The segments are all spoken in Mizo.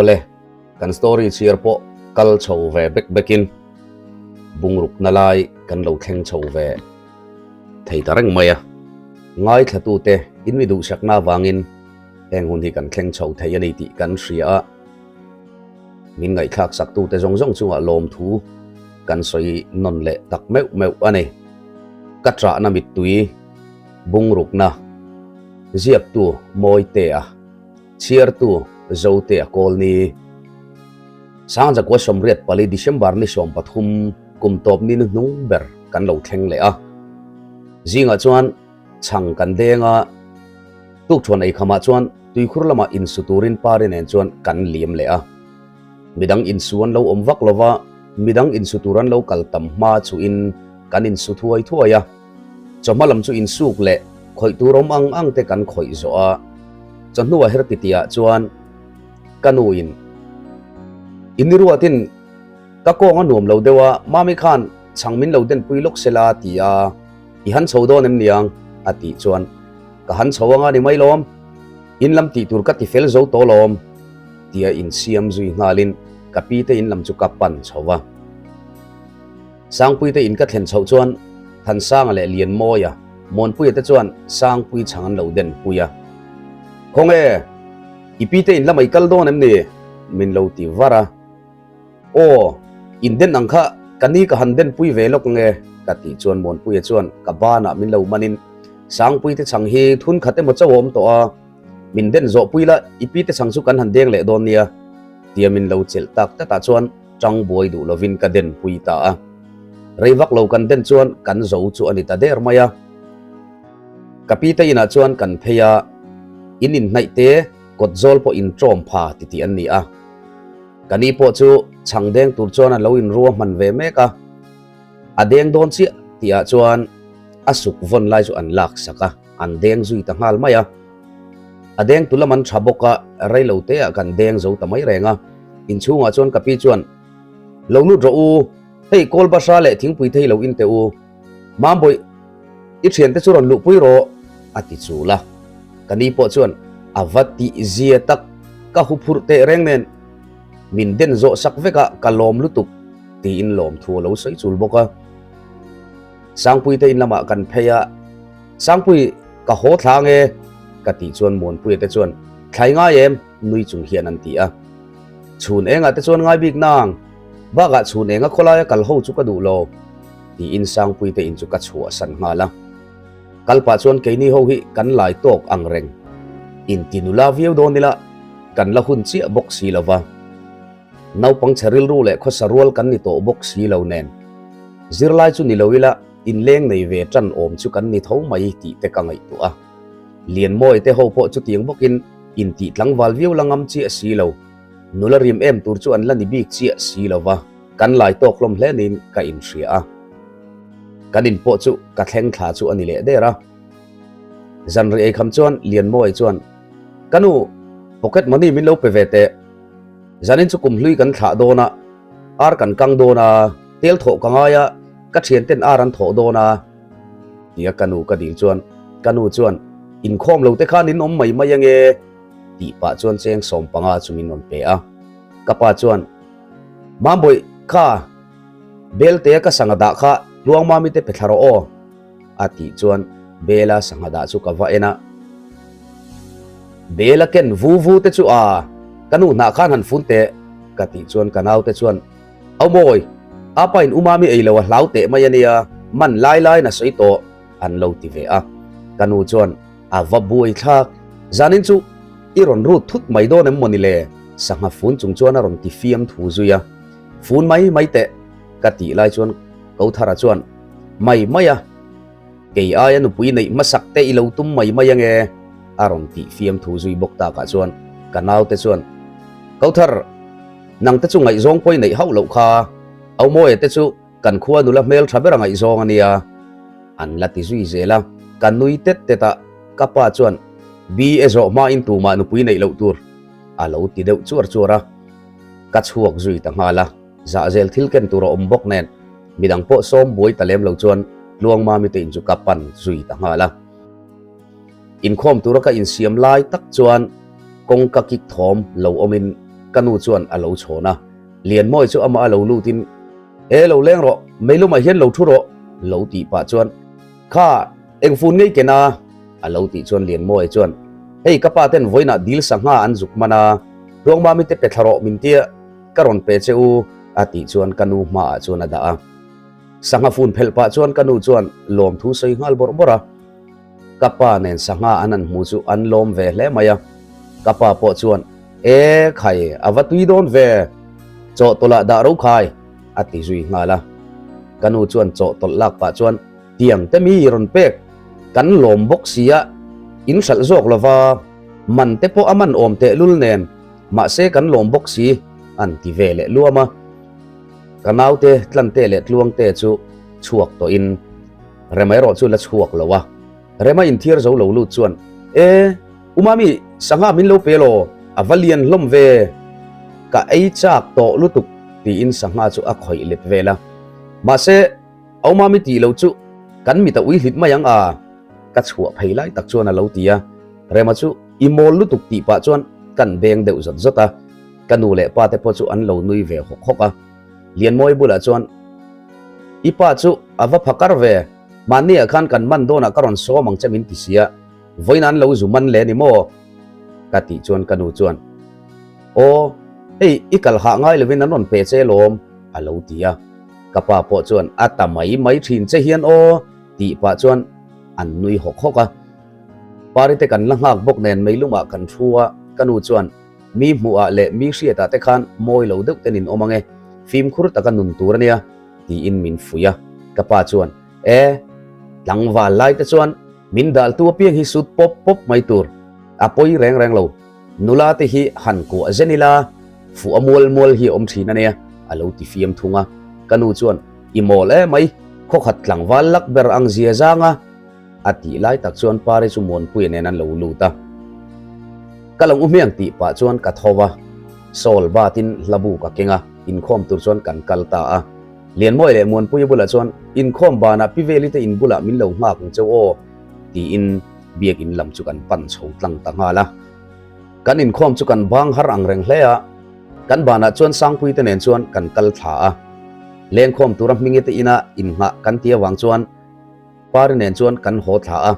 Awle, kan story chhiar pawh kal chho ve bek bekin bungrukna lai kan lo thleng chho ve thei ta reng mai a. Ngaithlatute in mi duhsakna avangin heng hun hi kan thleng chho thei a ni tih kan hria a. Min ngaihthlak saktute zawng zawng chungah lawmthu kan sawi nawn leh tak meuh meuh a ni. Ka chahna mittui bungrukna ziaktu Mawitea, chhiartu Zotea Kawlni, Sangjakua 84 December ni 13 kum tawp ni hnuhnung ber kan lo thleng leh a. Zingah chuan chhang kan deng a, tukthuan ei khamah chuan tuikhur lamah insu turin pari nen chuan kan liam leh a. Midang insu an lo awm vak lo va, midang insu tur an lo kal tam hma chuhin kan insu thuai thuai a. Chawhma lam chu insuk leh khawih tur awm ang ang te kan khawih zawh a. Chawhnu a her titiah chuan ka nuin, Iniruatin ka kawng a nuam lo deuh a, Mami khan chhang min lo denpui lawk se la ti a, i han chho dawn em niang? a tih chuan, Ka han chho anga ni mai lawm, in lam tih tur ka ti fel zo tawh lawm, tia insiam zui nghalin ka pi te in lam chu ka pan chho va. Sangpui te in ka thlen chhoh chuan Thansanga leh Lianmawia, Muanpuia te chuan Sangpui chhang an lo den pui a. Khawnge, i pi te in lamah i kal dawn em ni? min lo ti var a. Aw, in den ang kha ka ni ka han den pui ve lawk nge? ka tih chuan Muanpuia chuan ka banah min lo manin Sangpui te chhang hi thun khat emaw chauh a awm tawh a, min den zawh pui la, i pi te chhang chu kan han deng leh dawn nia, tia min lo chelh tak tlatah chuan Tang buai duh lovin ka den pui ta a. Rei vak lo kan den chuan kan zo chu a ni ta der mai a. Ka pi te inah chuan kan phei a, in inhnaih te kawt zawl pawh in ṭawm pha ti tih an ni a. Ka ni pawh chu chhang deng tur chuan a lo inrua hman ve mek a. A deng dawn chiah tihah chuan a suk vawn lai chu an lak sak a, an deng zui ta nghal mai a. A deng tu lam an tha bawk a, rei lo te ah kan deng zo ta mai reng a. Inchhungah chuan ka pi chuan, Lo lut rawh u, hei kawl bahra leh thingpui thei lo in teh u. Mambawi, i thiante chu rawn luhpui rawh, a ti chul a. Ka ni pawh chuan, A va tih zia tak, ka huphurh teh reng nen min den zawh sak vek a, ka lawm lutuk, tiin lawmthu a lo sawi chul bawk a. Sangpui te in lamah kan phei a. Sangpui, ka haw thla ange, ka tih chuan Muanpuia te chuan, Thlai ngai em? nui chung hian an ti a. Chhun engah te chuan ngai bik nang, bakah chhun enga khawlaia kal ho chu ka duh lo, tiin Sangpui te in chu ka chhuahsan nghal a. Kal pah chuan keini ho hi kan lai tawk ang reng, inti nula viau dawn ila kan la hun chiah bawk si lo va. Naupang chhe rilru leh khawsa rual kan ni tawh bawk si lo nen, zirlai chu ni lo ila inleng nei ve tan awm chu kan ni tho mai tih te ka ngaihtuah a. Lianmawi te ho pawh chutiang bawkin intih tlangval viau la ngam chiah si lo, nula rim em tur chu an la ni bik chiah si lo va, kan lai tawk hlawm hle niin ka inhria a. Kan in pawh chu ka thleng thla chu a ni leh der a. Zanri eikham chuan Lianmawi chuan, Ka nu, pocket money min lo pe ve teh. Zanin chu kum hlui kan thlah dawn a, ar kan kang dawn a, tel thawh ka ngai a, ka thianten ar an thawh dawn a, tia ka nu ka dil chuan ka nu chuan inkhawm lo te khan in awm mai mai ange tih pah chuan cheng 15 chu min rawn pe a. Ka pa chuan, Mambawih kha, Belte ka sangha dah kha Tluangmami te pe thla rawh aw, a tih chuan Bela sangha dah chu ka va en a. Bela ken vu vu te chu a, ka nu hnah khan han fun teh, ka tih chuan ka naute chuan, Au mawi, apa in umami ei lo a hlau teh mai a nia, man lai laiin a sawi tawh, an lo ti ve a. Ka nu chuan, A va buai thlak, zanin chu i rawn rut thut mai dawn em mawni le? Sangha fun chung chuan a rawn ti fiam thu zui a. Fun mai mai teh, ka tih lai chuan Kothara chuan, Mai mai a, kei aia nupui neih hmasak te i lo tum mai mai ange, a rawn tih fiam thu zui bawk takah chuan ka naute chuan, Kothar, nang te chu ngaihzawng pawh i neih hauh loh kha, Aumawia te chu kan khua nula hmel tha ber a ngaihzawng a nia, an la ti zui zel a. Ka nui tet tet a, ka pa chuan, Bi e zawh hmain tumah nupui neih loh tur, a lo ti deuh chuar chuar a. Ka chhuak zui ta nghal a. Zahzel thil ken tur a awm bawk nen midang pawh sawm buai ta lem lo chuan Tluangmami te in chu ka pan zui ta nghal a. Inkhawm tura ka insiam lai tak chuan kawngka kik thawm lo awmin ka nu chuan a lo chhawn a. Lianmawi chu amah a lo lutin, E lo leng rawh, meilumah hian lo thu rawh, lo tih pah chuan, Kha, eng fun ngei ken a? a lo tih chuan Lianmawi chuan, Hei ka pa ten vawiinah dil sangha an zuk man a, Tluangmami te pe thla rawh min tia, ka rawn pe che u, a tih chuan ka nu hmaah chuan a dah a. Sangha fun phelh pah chuan ka nu chuan lawmthu sawi nghal bawrh bawrh a. Ka pa nen sangha an han hmu chu an lawm ve hle mai a. Ka pa pawh chuan, E khai, a va tui dawn ve, chawhtawlh ah dah ro khai, a ti zui nghal a. Ka nu chuan chawhtawlh lak pah chuan, Tiang te mi rawn pek, kan lawm bawk si a, in hralh zawk lo va, man te pawh a man awm tehlul nen, mahse kan lawm bawk si, an ti ve leh luam a. Ka naute Tlante leh Tluangte chu chhuak tawhin Rema erawh chu la chhuak lo a. Rema inthiar zo lo lut chuan, E, U Mami, sangha min lo pe law, a va lian hlawm ve, ka ei chak tawh lutuk, tiin sangha chu a khawih let vel a. Mahse, Au Mami tih lo chu kan mit a ui hlit mai ang a, ka chhuah phei lai tak chuan a lo ti a. Rema chu i mawl lutuk tih pah chuan kan beng deuh zawt zawt a. Ka nu leh pa te pawh chu an lo nui ve hawk hawk a. Lianmawi bulah chuan, I pa chu a va phakar ve, mahniah khan kan man dawnah ka rawn sawm ang che min ti sia, vawiin an lo zu man leh ni maw? Ka tih chuan ka nu chuan, Aw, hei i kal hah ngai lovin an rawn pe che lawm, a lo ti a. Ka pa pawh chuan, A ta mai mai thin che hian aw, tih pah chuan an nui hawk hawk a. Parite kan la nghak bawk nen meilumah kan thu a, ka nu chuan, Mi hmuhah leh mi hriatah te khan mawi lo deuh ten in awm ang e, fimkhur taka nun tur a nia, tiin min fuih a. Ka pa chuan, E, tlangval lai te chuan min daltu apiang hi sut pawp pawp mai tur, a pawi reng reng lo, nula te hi han kuah zen ila, fuh a mual mual hi a awm thin a nia, a lo ti fiam thung a. Ka nu chuan, I mawl e mai, khawkhat tlangval lak ber ang zia zang a, A tih lai tak chuan Pari chu Muanpuia nen an lo lut a. Ka lo u hmiang tih pah chuan ka tho va, Sawl batin hlabu ka keng a, inkhawm tur chuan kan kal ta a. Lianmawi leh Muanpuia bulah chuan, Inkhawm banah Pi Veli te in bulah min lo nghak ang cheu aw, tiin biakin lam chu kan pan chho tlang ta nghal a. Kan inkhawm chu kan bang har ang reng hle a, kan banah chuan Sangpui te nen chuan kan kal thla a. Lengkhawm tura Hmingi te ina innghah kan ti avang chuan, Pari nen chuan kan haw thla a,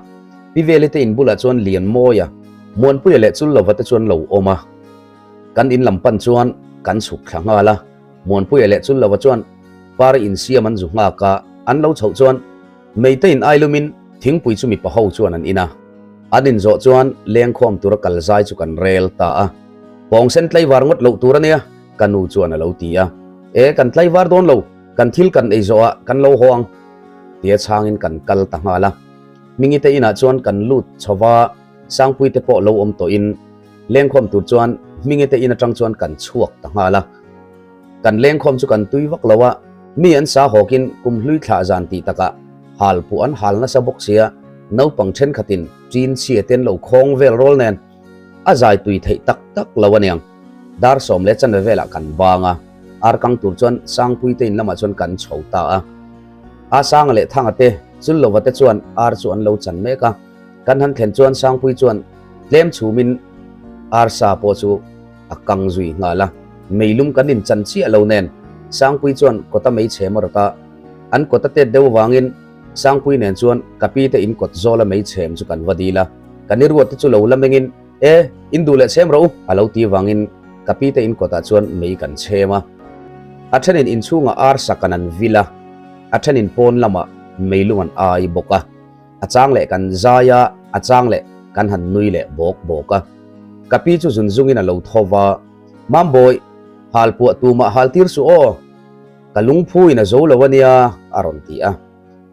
Pi Veli te in bulah chuan Lianmawia, Muanpuia leh Chullova te chuan lo awm a. Kan in lam pan chuan kan chhuk thla nghal a, Muanpuia leh Chullova chuan Pari insiam an zu nghak a, an lo chhoh chuan Meite in ailumin thingpui chu mipa ho chuan an in a. An inzawh chuan lengkhawm tura kal zai chu kan rel ta a, Pawngsen tlaivar ngawt loh tur a nia, ka nu chuan a lo ti a. E, kan tlaivar dawn lo, kan thil kan ei zawh ah kan lo haw ang. Tia chhangin kan kal ta nghal a. Hmingi te inah chuan kan lut chho va, Sangpui te pawh lo awm tawhin lengkhawm tur chuan Hmingi te in atang chuan kan chhuak ta nghal a. Kan lengkhawm chu kan tui vak lo a, mi an sa hawkin kum hlui thlah zan tih takah hal puh an hal nasa bawk sia, naupang thenkhatin chin chhia te an lo khawng vel rawl nen a zai tui theih tak tak lo aniang. Dar sawm leh chanve velah kan bang a. Ar kang tur chuan Sangpui te in lamah chuan kan chho ta a. A Sanga leh Thanga te, Chullova te chuan ar chu an lo chan mek a. Kan han thlen chuan Sangpui chuan tlem chhumin ar sa pawh chu a kang zui nghal a. Meilum kan in chan chiah lo nen Sangpui chuan kawta mei chhem a rawt a. An kawt a tet deuh avangin Sangpui nen chuan ka pi te in kawt zawla mei chhem chu kan va dil a. Kan i ruat te chu lo la mengin E, in duh leh chhem rawh u, a lo ti vangin ka pi te in kawtah chuan mei kan chhem a. A thenin inchhungah arsa kan an vil a, a thenin pawn lamah meilung an ai bawk a. A chang leh kan zai a, a chang leh kan han nui leh bawk bawk a. Ka pi chu zun zungin a lo tho va, Mambawi, hal puah tumah hal tir suh aw, ka lungphuin a zo lo a nia, a rawn ti a.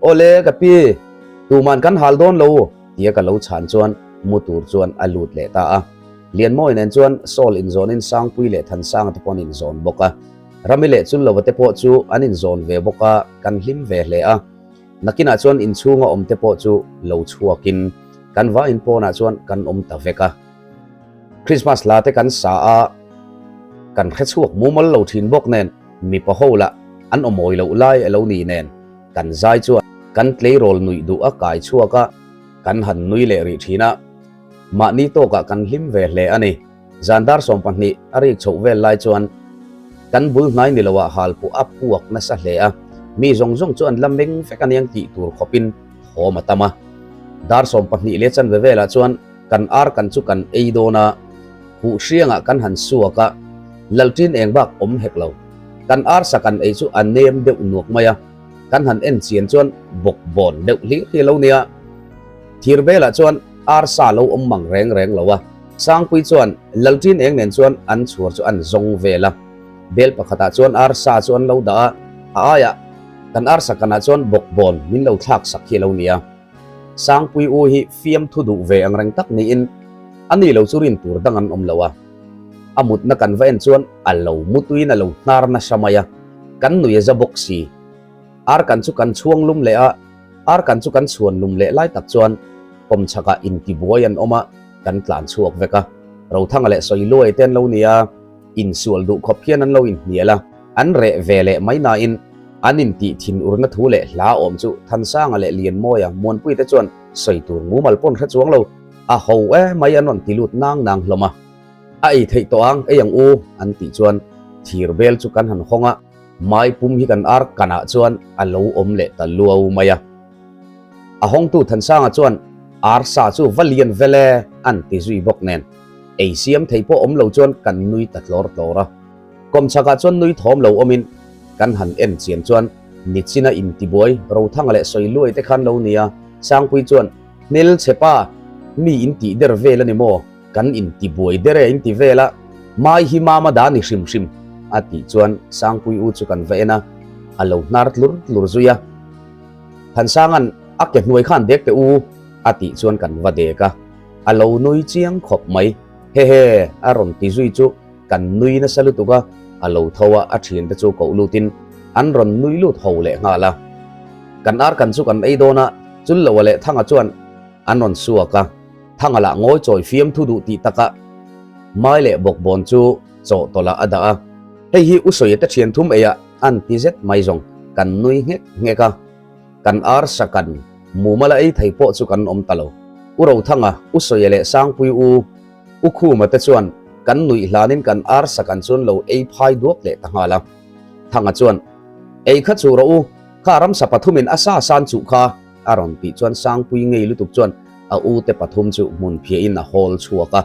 Awle ka pi, tuman kan hal dawn lo tia ka lo chhan chuan mu tur chuan a lut leh ta a. Lianmawi nen chuan Sawl inzawnin Sangpui leh Thansanga te pawh an inzawn bawk a. Rami leh Chullova te pawh chu an inzawn ve bawk a, kan hlim ve hle a. Nakinah chuan inchhunga awm te pawh chu lo chhuakin kan vaiin pawnah chuan kan awm ta vek a. Christmas hla te kan sa a, kan hrechhuak mumal lo thin bawk nen mipa ho lah an awmawi loh lai a lo ni nen kan zai chuan kan tleirawl nuih duh a kai chhuak a, kan han nui leh rih thin a, mahni tawkah kan hlim ve hle a ni. Zan dar 12 a rik chhoh vel lai chuan kan bul hnai ni loah halpuah a puak nasa hle a, mi zawng zawng chu an la meng vek a niang tih tur khawpin thawm a tam a. Dar 12 leh chanve velah chuan kan ar kan chu kan ei dawn a, huh hriangah kan han suak a, lalṭin eng bak awm hek lo. Kan arsa kan ei chu a nem deuh nuak mai a, kan han en chian chuan bawk bawn deuh hlir hi a lo nia. Thir velah chuan arsa lo awm mang reng reng lo a, Sangpui chuan lalṭin eng nen chuan an chhuar chu an zawng vel a. Bel pakhatah chuan arsa chu an lo dah a, a aiah kan arsa kanah chuan bawk bawn min lo thlak sak hi a lo nia. Sangpui u hi fiamthu duh ve ang reng tak niin a ni lo chu rin tur dang an awm lo a. A mutna kan va en chuan a lo mutuiin a lo hnar nasa mai a, kan nui a za bawk si. Ar kan chu kan chhuang lum leh a, ar kan chu kan chhuan lum leh lai tak chuan kawmchhakah intibuai an awm a, kan tlan chhuak vek a. Rothanga leh Sawiluai te an lo ni a, insual duh khawp hian an lo inhnial a, an reh ve leh mai nain an intih thinurna thu leh hla awm chu Thansanga leh Lianmawia Muanpui te chuan sawi tur mumal pawn hre chuang lo. A ho e mai an rawn ti lut nang nang hlawm a. A ei theih tawh ang, ei ang u an tih chuan thir bel chu kan han hawng a, mai pum hi kan ar kanah chuan a lo awm leh ta luau mai a. A hawngtu Thansanga chuan arsa chu va lian vel e an ti zui bawk nen ei siam thei pawh awm lo chuan kan nui ta tlawr tlawr a. Kawmchhakah chuan nui thawm lo awmin kan han en chian chuan Nichina intibuai Rothanga leh Sawiluai te khan lo nia, Sangpui chuan Hmel chhe pa, mi in tih der vel a ni maw? Kan in ti buai der e in ti vel a, mai hi mama da ni hrim hrim a tih chuan Sangpui u chu kan va en a, a lo hnar tlur tlur zui a. Thansanga'n a ke hnuai khan dek teh u a tih chuan kan va dek a, a lo nui chiang khawp mai. Hehe a rawn ti zui chu kan nui nasa lutuk a, a lo tho a, a thiante chu koh lutin an rawn nui lut ho leh nghal a. Kan ar kan chu kan ei dawn a, Chulloa leh Thanga chuan an rawn suak a, Thanga lah ngawi chawi fiam thu duh tih takah Mai leh Bawkbawn chu chaw tawlh ah a dah a, hei hi U Sawia te thian thum eiah an ti zet mai zawng kan nui nghek nghek a, kan ar sa kan mumal a ei thei pawh chu kan awm ta lo. U Rothanga, U Sawia leh Sangpui U U Khuma te chuan kan nuih hlanin kan ar sa kan chuan lo ei phai duak leh ta nghal a. Thanga chuan, Ei kha chu rawh u, kha ramsa pathumin a sa san chuh kha, a rawn tih chuan Sangpui ngei lutuk chuan a u te pathum chu hmun phiahin a hawl chhuak a.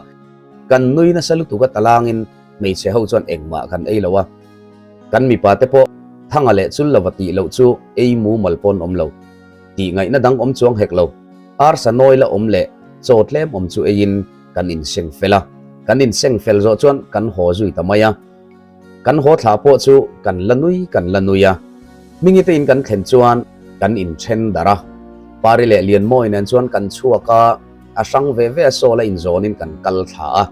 Kan nui nasa lutuk a talangin hmeichhe ho chuan engmah kan ei lo a. Kan mipa te pawh Thanga leh chul lova tih loh chu ei mumal pawn awm lo. Tih ngaihna dang awm chuang hek lo. Arsa nawi la awm leh chaw tlem awm chu eiin kan inseng fel a. Kan inseng fel zawh chuan kan haw zui ta mai a. Kan haw thla pawh chu kan la nui kan la nui a. Hmingi te in kan thlen chuan kan inthen darh a. Pari leh Lianmawi nen chuan kan chhuak a, a hrang ve ve a sawl a inzawnin kan kal thla a.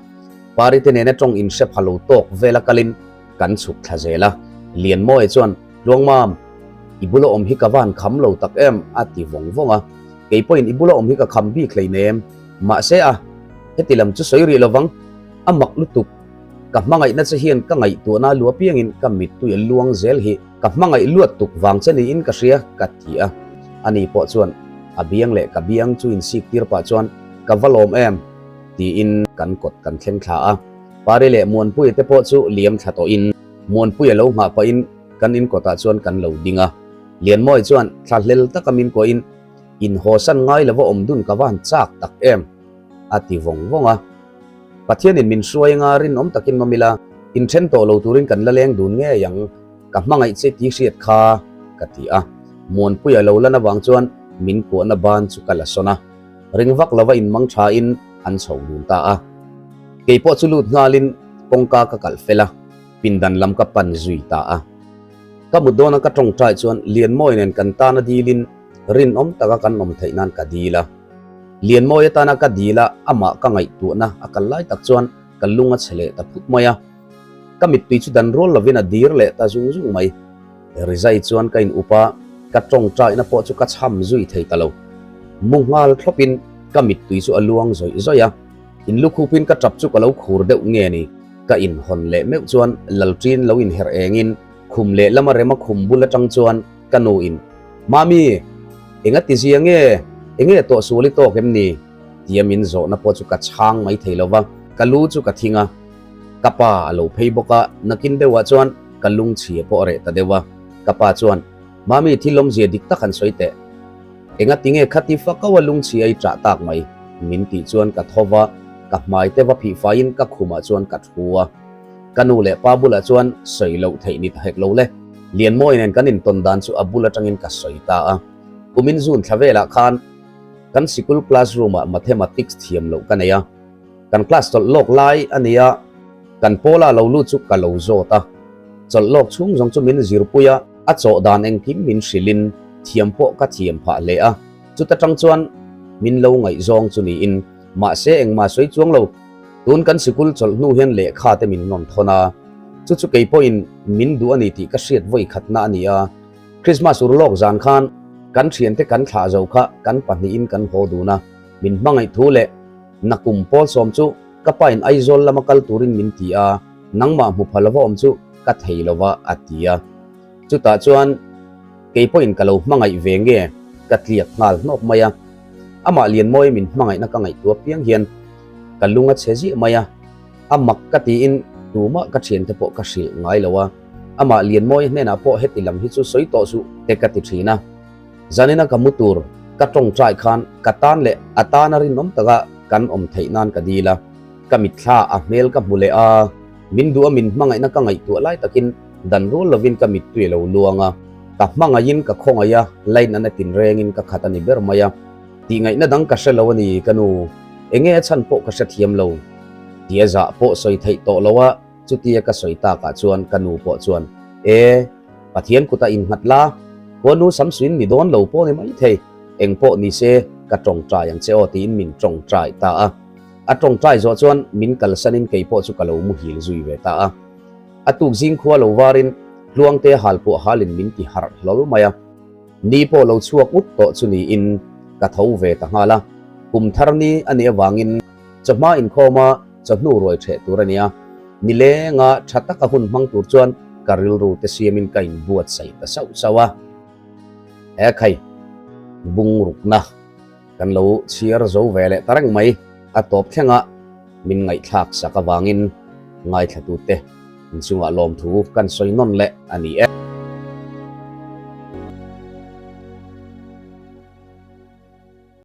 Pari te nena tawng inhre pha lo tawk vela kalin kan chhuk thla zel a. Lianmawi chuan, Tluangmam, i bula awm hi ka van kham lo tak em? a ti vawng vawng a. Kei pawhin i bula awm hi ka kham bik hleinem. Mahse a, heti lam chu sawi rih lovang, a mak lutuk. Ka hmangaihna che hian ka ngaihtuahna lu apiangin ka mittui a luang zel hi ka hmangaih luat tuk vang che niin ka hria ka ti a. Ani pawh chuan a biang leh ka biang chu insik tir pah chuan ka va lawm em tiin kan kawt kan thleng thla a. Pari leh Muanpuia te pawh chu liam thla tawhin Muanpuia lo nghah pahin kan in kawtah chuan kan lo ding a. Lianmawi chuan thla hlel taka min kuahin inhawsan ngai lova awm dun ka van chak tak em a ti vawng vawng a. Pathianin min hruai anga rinawm takin awm ila, inthen tawh lo turin kan la leng dun ngei ang, ka hmangaih che tih hriat kha, ka ti a. Muanpuia lo lan avang chuan min kuahna ban chu ka la sawn a, ring vak lova inmang thain an chho dun ta a. Kei pawh chu lut nghalin kawngka ka kalh fel a, pindan lam ka pan zui ta a. Ka mut dawna ka tawngtai chuan Lianmawi nen kan tana dilin rinawm taka kan awm theih nan ka dil a. Lianmawi atana ka dil a, amah ka ngaihtuahna a kal lai tak chuan ka lung a chhe leh ta phut mai a. Ka mittui chu dan rual lovin a dir leh ta zung zung mai. Rizai chuan ka in up a, ka tawngtaina pawh chu ka chham zui thei ta lo. Mu nghal thlawpin ka mittui chu a luang zawih zawih a. In lukhupin ka tap chu ka lo khur deuh nge ni. Ka inhawn leh meuh chuan Lalṭin lo inherh engin khum leh lama rema khum bul atang chuan ka nu in, Mami, enga ti zia nge? Enge tawh sual i tawk em ni? tia min zawhna pawh chu ka chhang mai thei lo va, ka lu chu ka thing a. Ka pa a lo phei bawk a, nakin deuhah chuan ka lungchhia pawh a reh ta deuh a. Ka pa chuan, Mami, thil awmzia dik tak han sawi teh. Enga tinge khati fako a lungchhia i ṭah tak mai? Min tih chuan ka tho va, ka hmai te va phih faiin ka khumah chuan ka thu a. Ka nu leh pa bulah chuan sawi loh theih ni ta hek lo le. Lianmawi nen kan intawn dan chu a bul atangin ka sawi ta a. Kumin June thla velah khan kan sikul classroom ah mathematics thiam loh ka nei a. Kan class chawlh lawk lai a ni a, kan pawla lo lut chu ka lo zawt a. Chawlh lawk chhung zawng chu min zirpui a, a chawh dan engkim min hrilhin thiam pawh ka thiam phah hle a. Chuta tang chuan min lo ngaihzawng chu niin mahse engmah sawi chuang lo. Tun kan sikul chawlh hnu hian lehkha te min rawn thawn a, chu chu kei pawhin min duh a ni tih ka hriat vawi khatna a ni a. Christmas ur lawk zan khan kan thiante kan thlah zo kha kan pahnihin kan haw dun a, min hmangaih thu leh nakum pawl sawm chu ka pain Aizawl lama kal turin min ti a, nangmah hmu pha lova awm chu ka thei lova a ti a. Chutah chuan kei pawhin ka lo hmangaih ve nge ka tliak nghal hnawk mai a. Amah Lianmawi min hmangaihna ka ngaihtuah piang hian ka lung a chhe ziah mai a, a mak ka tiin tumah ka thiante pawh ka hrilh ngai lo a, amah Lianmawi hnenah pawh heti lam hi chu sawi tawh suh te ka ti thin a. Zanina ka mu tur ka tawngtai khan ka tan leh a tana rinawm taka kan awm theih nan ka dil a, ka mitthla a hmel ka hmu leh a, min duh a min hmangaihna ka ngaihtuah lai takin dan rual lovin ka mittui a lo luang a, ka hmangaihin ka khawngaih a, line an a tinrengin ka khat a ni ber mai a. Tihngaihna dang ka hre lo a ni ka nu, enge a chhan pawh ka hrethiam lo. Tia zah pawh sawi theih tawh lo a, chutia ka sawi takah chuan ka nu pawh chuan, E, Pathian kutah innghat la, khuanu Samsuin ni dawn lo pawh ni maithei, eng pawh ni se ka tawngtai ang che aw tiin min tawngtai ta a. A tawngtai zawh chuan min kalsanin kei pawh chu ka lo muhil zui ve ta a. A tuk zing khua lo varin Tluangte halpuah halin min ti harh hlawl mai a. Ni pawh lo chhuak ut tawh chu niin ka tho ve ta nghal a, kum thar ni a nih avangin chawhma inkhawma chawhnu ruai ṭheh tur a nia. Nilenga ṭha taka hun hmang tur chuan ka rilru te siamin ka inbuatsaih ta sauh sauh a. He khai bungrukna kan lo chhiar zo ve leh ta reng mai. A tawp thlengah min ngaihthlak sak avangin ngaithlatute inchungah lawmthu kan sawi nawn leh a ni e.